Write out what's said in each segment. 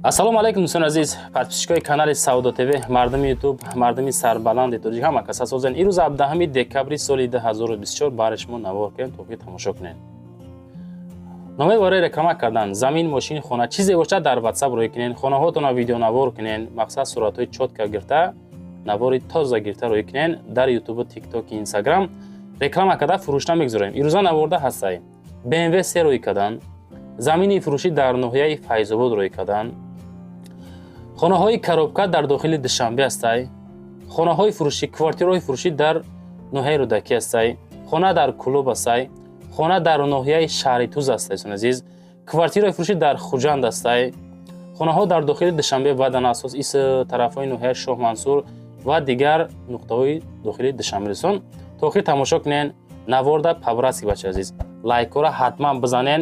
Ассалому алайкум, дӯстони азиз, подписчикои канали Савдо ТВ, мардуми Ютуб, мардуми сарбаланди тоҷик, ҳама кас асозен. Ирӯз 17 декабри соли 2024 бари шумо навор кардем, то ки тамошо кунед. Номер барои реклама кардан замин, мошин, хона, чизе бошад, дар Ватсап рӯй кунед, хонаҳотонро видеонавор кунед, мақсад, суратҳои чётко гирифта, навори тоза гирифта рӯй кунед. Дар Ютубу, Тиктоки, Инстаграм реклама карда, фурӯшта мегузорем. Ирӯза наворда ҳастай БМВ се рӯй кардан, замини фурӯшӣ дар ноҳияи Файзобод рӯй кардан, хонаҳои коробка дар дохили Душанбе ҳастай, хонаҳои фурӯшӣ, квартираҳои фурӯшӣ дар ноҳияи Рӯдакӣ ҳастай, хона дар Кӯлоб ҳастай, хона дар ноҳияи шаҳри Туз ҳастай, дӯстони азиз, квартираҳои фурӯшӣ дар Хуҷанд ҳастай, хонаҳо дар дохили Душанбе ва дар асос ис тарафҳои ноҳияи Шоҳмансур ва дигар нуқтаҳои дохили Душанбе. Дӯстон, то охир тамошо кунен наворда по-братски. Бачаи азиз, лайкҳоро ҳатман бизанен.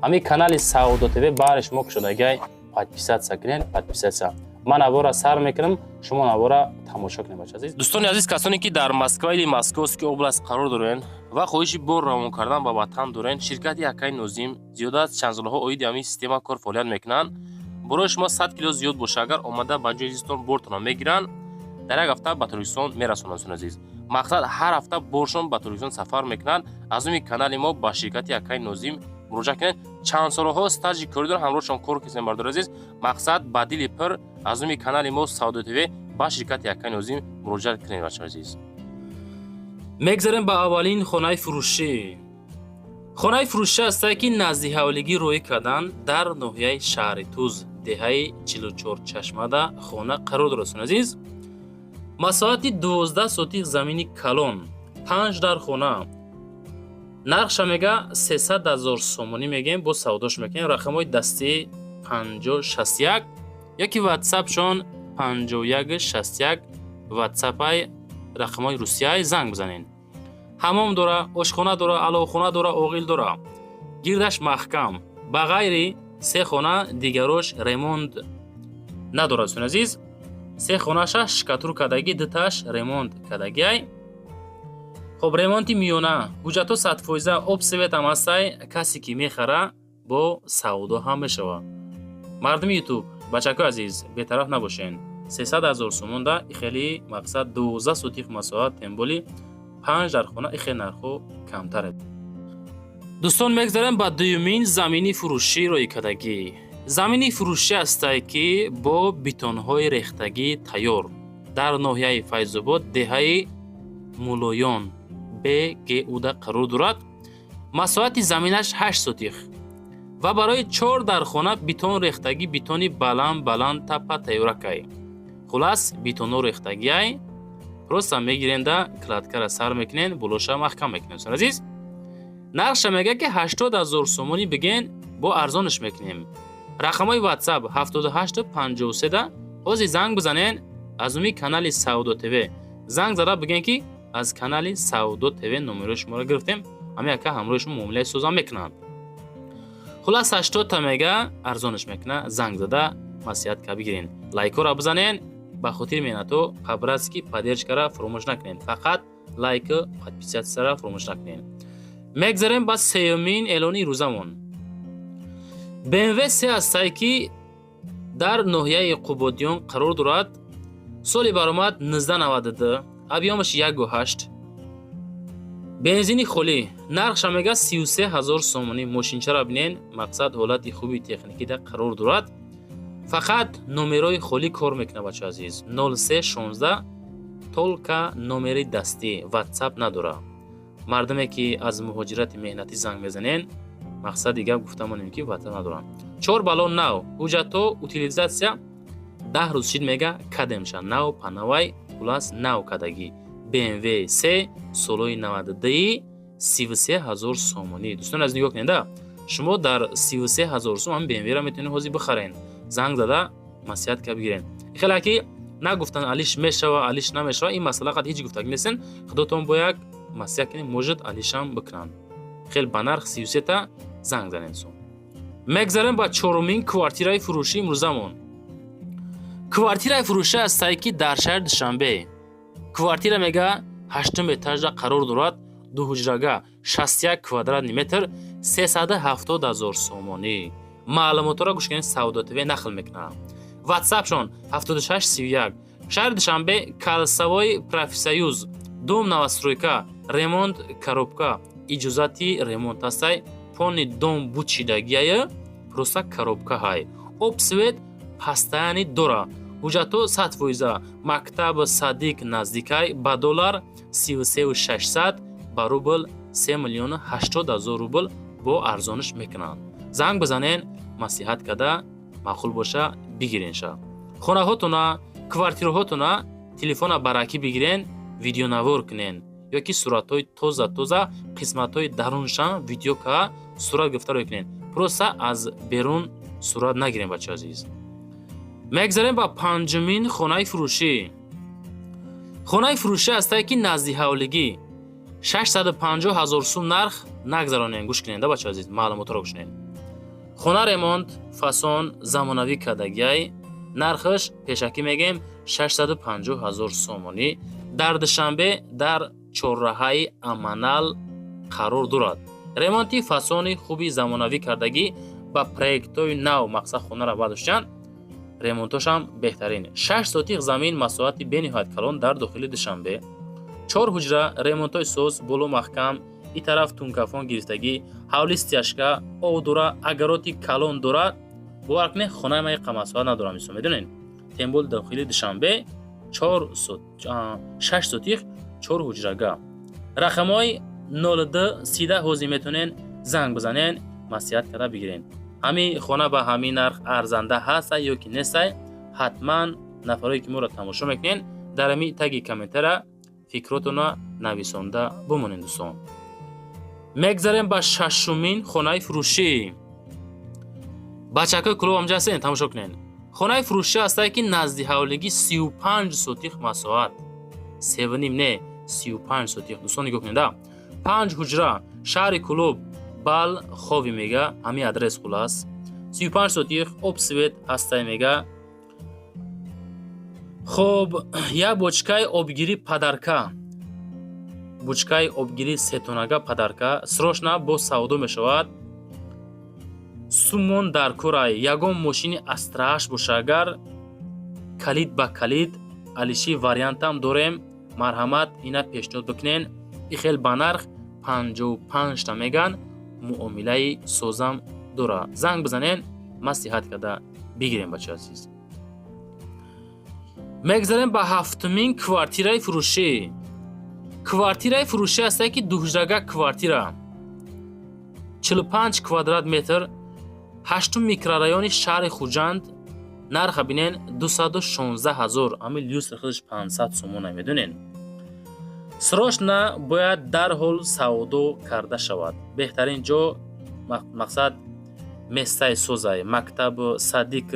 Ҳамин канали Савдо ТВ баҳри шумо кушодагиай, подписаться кунен, подписаться. Ман навора сар мекунам, шумо навора тамошо кунед, бача азиз. Дӯстони азиз, касоне ки дар Москва или Московский область қарор дорен ва хоҳиши бор равон кардан ба ватан дорен, ширкати акаи Нозим зиёда аз чанд солҳо оиди ҳамин система кор фаъолият мекунанд. Борои шумо 100 кило зиёд боша, агар омада ба ҷои зистон бортонро мегиранд, дар як ҳафта ба Тоҷикистон мерасонанд. Дӯстони азиз, мақсад, ҳар ҳафта боршон ба Тоҷикистон сафар мекунанд. Аз номи канали мо ба ширкати акаи Нозим муроҷиат кунед. Чанд солҳо стажи корӣ доранд, ҳамроҳшон кор кардем. Бардори азиз, мақсад, ба дили пир аз номи канали мо Савдо ТВ ба ширкати акаи Нозим муроҷиат кунед, бачаи азиз. Мегзарем ба аввалин хонаи фурӯшӣ. Хонаи фурӯшӣ ҳастае, ки назди ҳавлигӣ рӯй кардан, дар ноҳияи шаҳри Туз, деҳаи Чилучорчашмада хона қарор дорад. Дӯстони азиз, масоҳати 12 сотих замини калон, панҷ дар хона. Нархша мега 300 000 сомонӣ мегем, бо савдош мекунем. Рақамҳои дастӣ 5061 яки ватсапшон 5161, ватсапай рақамҳои русияй, занг бизанед. Ҳамом дора, ошхона дора, аловхона дора, оғил дора, гирдаш маҳкам. Ба ғайри се хона дигарош ремонт надорад. Дӯстони азиз, се хонаша штукатур кардагӣ, дуташ ремонт кардагиай. Хоб, ремонти миёна, ҳуҷҷатҳо 100%, об, светам ҳастай. Касе ки мехара, бо савдо ҳам мешавад. Мардуми Ютуб, бачакои азиз, бетараф набошен. 300 000 сомонда ихели, мақсад, 12 сотих масоҳат, тем более панҷ дар хона, ихел нархҳо камтаре. Дӯстон, мегзарем ба дуюмин замини фурӯшӣ рӯйкардагӣ. Замини фурӯшӣ ҳастае, ки бо бетонҳои рехтагӣ тайёр, дар ноҳияи Файзобод, деҳаи Мулоён бгуда қарор дорад. Масоҳати заминаш 8 сотих ва барои чор дар хона бетон рехтагӣ, бетони баланд баланд тапа тайёракай. Хулас, бетонҳо рехтагиай, просто мегиренда, кладкара сар мекунен, болоша маҳкам мекунем. Дӯстони азиз, нархша мега, ки 80 000 сомонӣ биген, бо арзонаш мекунем. Рақамҳои Ватсап 7853да ҳозир занг бизанен. Аз номи канали Савдо ТВ занг зада биген, ки аз канали Савдо ТВ номерои шуморо гирифтем. Ҳамин ака ҳамроҳи шумо муомилаи созам мекунанд. Хулас, 80та мега, арзонаш мекуна. Занг зада маслиҳат ка бигирен. Лайкҳоро бизанен, ба хотири меҳнатҳо, по-братски поддержкара фаромӯш накунед. Фақат лайку подписатьсяра фаромӯш накунед. Мегзарем ба сеюмин эълони рӯзамон. БМВ се ҳастае, ки дар ноҳияи Қубодиён қарор дорад. Соли баромад 1992, объёмаш 1,8, бензини холӣ. Нархша мега 33 ҳазор сомонӣ. Мошинчаро бинен, мақсад, ҳолати хуби техникида қарор дорад, фақат номерои холӣ кор мекунад. Бачо азиз, 0316, только номери дастӣ, Ватсап надорад. Мардуме ки аз муҳоҷирати меҳнатӣ занг мезанен, мақсади гап гуфта монем, ки ватсап надоранд. Чор баллон нав, ҳуҷҷатҳо, утилизация 10 рӯз шид, мега кадемша нав панавай. Хулас, нав кадагӣ BMW 3 солҳои 92, 33 ҳазор сомонӣ. Дӯстони аз, нигоҳ кунед, шумо дар 33 ҳазор сом ҳам BMW-ро метавонед ҳозир бихарен. Занг зада маслиҳат ка бигирен. Хеле ки нагуфтан, алиш мешава, алиш намешава, ин масъала қад ҳеҷ гуфтагӣ нестен. Худотон бо як маслиҳат кунед, может, алишам бикунанд. Хел ба нарх 33-та занг занед сом. Мегзарем ба чорумин квартираи фурӯшии имрӯзамон. Квартираи фурӯшӣ ҳастае, ки дар шаҳри Душанбе, квартира мега ҳаштум этажда қарор дорад, дуҳуҷрага, 61 квадратный метр, 370 000 сомонӣ. Маълумотҳоро гӯш кунед, Савдо ТВ нақл мекунад. Ватсапшон 7631. Шаҳри Душанбе, Кольцевой Профсоюз, дом новостройка, ремонт коробка, иҷозати ремонт ҳастай, полный дом бучидагиае, просто коробка ҳай, об, свет постоянный дора, ҳуҷҷатҳо 100%, мактаб, садик наздикай. Ба доллар 33 600, ба рубл 3 миллиону 80 ҳазор рубл бо арзониш мекунанд. Занг бизанен, маслиҳат карда, маъқул боша, бигиренша. Хонаҳотона, квартираҳотона телефона баракӣ бигирен, видеонавор кунен ё ки суратҳои тоза тоза қисматҳои даруншам видео ка сурат гирифта рӯй кунен. Просто аз берун сурат нагирем, бачаи азиз. Мегзарем ба панҷумин хонаи фурӯшӣ. Хонаи фурӯшӣ ҳастае, ки назди ҳавлигӣ, 650 ҳазор сум нарх. Нагзаронем, гӯш кунед, да, бачаи азиз, маълумотро гӯш кунед. Хона ремонт, фасон, замонавӣ кардагиай. Нархаш пешакӣ мегем, 650 ҳазор сомонӣ. Дар Душанбе, дар чорраҳаи Аманал қарор дорад. Ремонти фасони хуби замонавӣ кардагӣ, ба проектҳои нав. Мақсад, хонаро бардоштанд, ремонтошам беҳтарин. 6 сотих замин, масоҳати бениҳоят калон дар дохили Душанбе, чор ҳуҷра, ремонтҳои соз, боло маҳкам, и тараф тункафон гирифтагӣ, ҳавли стяжка, об дора, огороди калон дорад. Бовар кунед, хонаи ман иқа масоҳат надорам, мисол, медонед, тем более дохили Душанбе, 6 сотих, чор ҳуҷрага. Рақамҳои 02 30, ҳозир метавонен занг бизанен, маслиҳат карда бигирен. Ҳамин хона ба ҳамин нарх арзанда ҳастай ё ки нестай? Ҳатман нафарое ки моро тамошо мекунен, дар ҳамин таги комментара фикротонро нависонда бимонед, дӯстон. Мегзарем ба шашумин хонаи фурӯшӣ. Бачакҳои клуб ҳамҷа ҳастен, тамошо кунед. Хонаи фурӯшӣ ҳастае, ки назди ҳавлигӣ, 35 сотих масоҳат, севним не, 35 сотих. Дӯстон, нигоҳ кунед, панҷ ҳуҷра, шаҳри Кулоб, бал хови мега, ҳамин адрес. Хулас, 35 сотих, об, свет ҳастай мега. Хоб, як бочкаи обгирӣ подарка, бочкаи обгирӣ сетонага подарка. Срочно бо савдо мешавад. Сумон дар корай. Ягон мошини Астрааш боша агар, калид ба калид алиши вариантам дорем. Марҳамат, ина пешниҳод бикунен. И хел ба нарх 55-та меган, муомилаи созам дора. Занг бизанен, маслиҳат карда бигирем, бача азиз. Мегзарем ба ҳафтумин квартираи фурӯшӣ. Квартираи фурӯшӣ ҳастае, ки дуҳуҷрага квартира, 45 квадрат метр, ҳаштум микрорайони шаҳри Хуҷанд. Нарха бинен, 216 ҳазор. Ҳамин люстра худаш 500 сомона, медонен. Срочно бояд дарҳол савдо карда шавад. Беҳтарин ҷо, мақсад, местаи созай, мактаб, садик,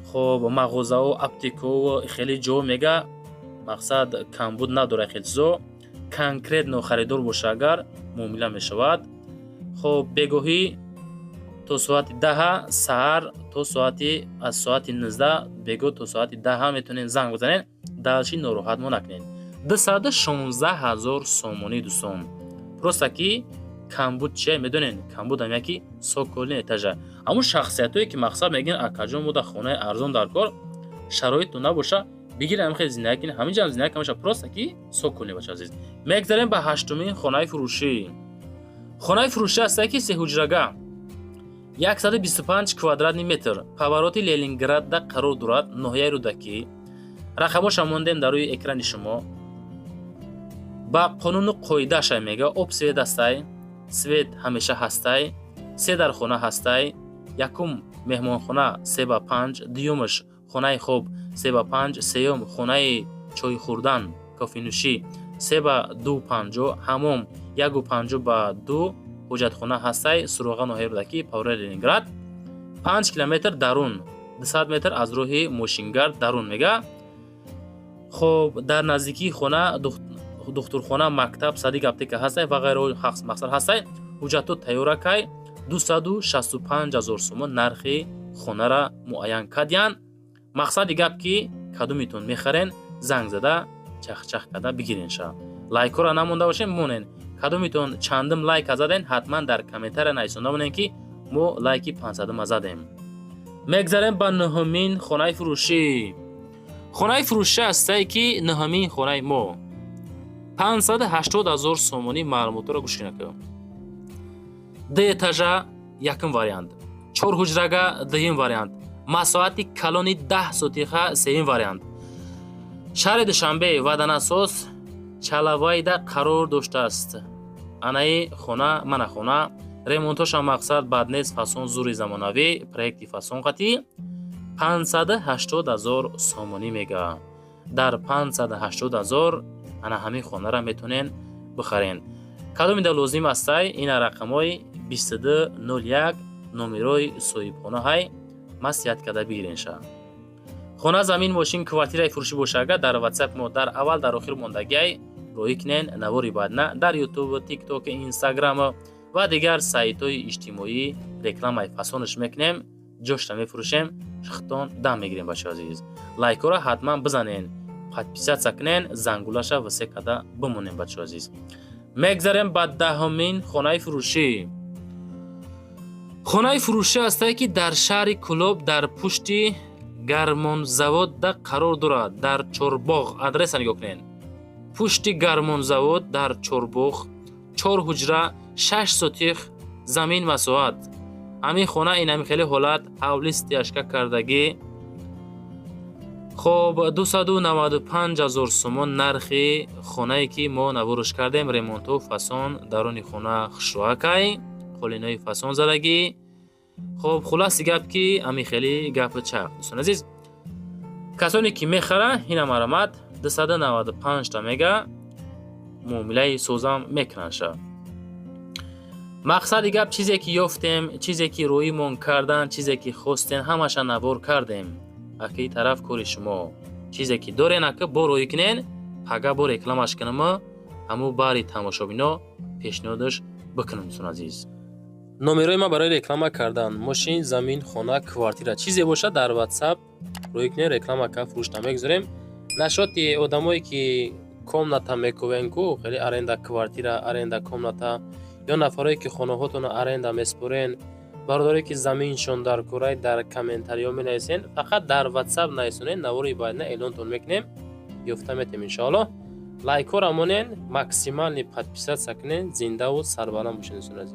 хоб, мағозао, аптекао, хеле ҷо мега, мақсад, камбуд надорад хеле чизо. Конкретно харидор боша агар, муомила мешавад. Хоб, бегоҳӣ то соати 10-а, саҳар то соати аз соати 19, бегоҳ то соати 10-а метавонед занг бизанед. Дальше нороҳатмо накунед. 216 ҳазор сомонӣ, дӯстон. Просто ки камбуд чия, медонед? Камбуд ҳам яки цокольный этажа. Ҳамун шахсиятое ки, мақсад, мегӯянд: «Акаҷон, мо дар хонаи арзон дар кор», шароитто набоша, бигир, ҳамин хел зиндагӣ кунед, ҳамин ҷам зиндагӣ камаша, просто ки цокольный, бача азиз. Мегзарем ба ҳаштумин хонаи фурӯшӣ. Хонаи фурӯшӣ ҳастае, ки сеҳуҷрага, 125 квадратный метр, повороти Ленинградда қарор дорад, ноҳияи Рӯдакӣ. Рақамоша мондем дар рӯи экрани шумо. Ба қонуну қоидаша мега, об, свет ҳастай, свет ҳамеша ҳастай, се дар хона ҳастай. Якум меҳмонхона 3 ба 5, дуюмаш хонаи хоб 3 ба 5, сеюм хонаи чойхӯрдан, кофенӯшӣ 3 ба 2,50, ҳамом 1,50 ба 2, ҳоҷатхона ҳастай. Суроға: ноҳияи Рӯдакӣ, повороти Ленинград, 5 километр дарун, 200 метр аз роҳи мошингард дарун мега. Хоб, дар наздикии хона духтурхона, мактаб, садик, аптека ҳастай ва ғайро, мақсад, ҳастай. Ҳуҷҷатҳо тайёра кай. 265 ҳазор сомон нархи хонара муайян кардиянд. Мақсади гап, ки кадомитон мехарен, занг зада, чахчах карда бигиренша. Лайкҳоро намонда бошем, монен. Кадомитон чандум лайка заден, ҳатман дар комментария нависонда монем, ки Мо лайки 500-ма задем. Мегзарем ба нуҳумин хонаи фурӯшӣ. Хонаи фурӯшӣ ҳастае, ки нуҳумин хонаи мо 580 ҳазор сомонӣ. Маълумотро гӯш кунед. Ду этажа якум вариант, чор ҳуҷрага дуюм вариант, масоҳати калони 10 сотиха сеюм вариант. Шаҳри Душанбе, Ваданасос, Чалавайда қарор доштааст анаи хона. Мана хона, ремонтошам мақсад бад нест, фасон, зури замонавӣ, проекти фасон қатӣ. 580 ҳазор сомонӣ мега. Дар 580 ҳазор ана ҳамин хонара метонен бихарен. Кадомида лозим астай, ина рақамҳои 2201 номерои соҳибхона ҳай, маслиҳат карда бигиренша. Хона, замин, мошин, квартираи фурӯшӣ боша агар, дар Ватсап мо дар аввал, дар охир мондагиай, роҳӣ кунен. Навори баъдна дар Ютуб, Тикток, Инстаграм ва дигар сайтҳои иҷтимоӣ рекламаи фасонаш мекунем, ҷошта мефурӯшем, шихтон дам мегирем. Бачаҳо азиз, лайкҳоро ҳатман бизанен, подписаться кунен, зангулаша васе карда бимонем. Бачаҳо азиз, мегзарем ба 10-умин хонаи фурӯшӣ. Хонаи фурӯшӣ ҳастае, ки дар шаҳри Кӯлоб, дар пушти гармонзаводда қарор дорад, дар Чорбоғ. Адреса нигоҳ кунед: пушти гармонзавод, дар Чорбоғ, чор ҳуҷра, 6 сотих замин масоҳат. Ҳамин хона инами хеле ҳолат, ҳавли стяжка кардагӣ. Хоб, 295 ҳазор сомон нархи хонае, ки мо наворш кардем. Ремонтҳо фасон, даруни хона хушроакай, қолинои фасон задагӣ. Хоб, хулоси гап, ки ами хеле гапи чақ. Дӯстони азиз, касоне ки мехара, ина марамат, 295 та мега, муомилаи созам мекунандша. Мақсади гап, чизе ки ёфтем, чизе ки рӯимон кардан, чизе ки хостем, ҳамаша навор кардем. Акаи тараф кори шумо, чизе ки дорен, ака, бо рӯӣ кунен, пага бо рекламаш кунама, ҳаму баъри тамошобино пешниҳодаш бикунам. Дӯстони азиз, номерои ман барои реклама кардан мошин, замин, хона, квартира, чизе бошад, дар Ватсап рӯӣ кунен, реклама ка фурӯшта мегузорем. Нашоти одамое ки комната мекувен ку, хеле аренда квартира, аренда комната, ё нафарое ки хонаҳотонро аренда меспорен, бародаре ки заминшон дар курай, дар комментариҳо менависен. Фақат дар Ватсап нависонен, навори баъдна эълонтон мекунем, ёфта метем, иншоаллоҳ. Лайкҳоро монен, максимальный подписаться кунен. Зиндаву сарбаланд бошед, дӯстони азиз.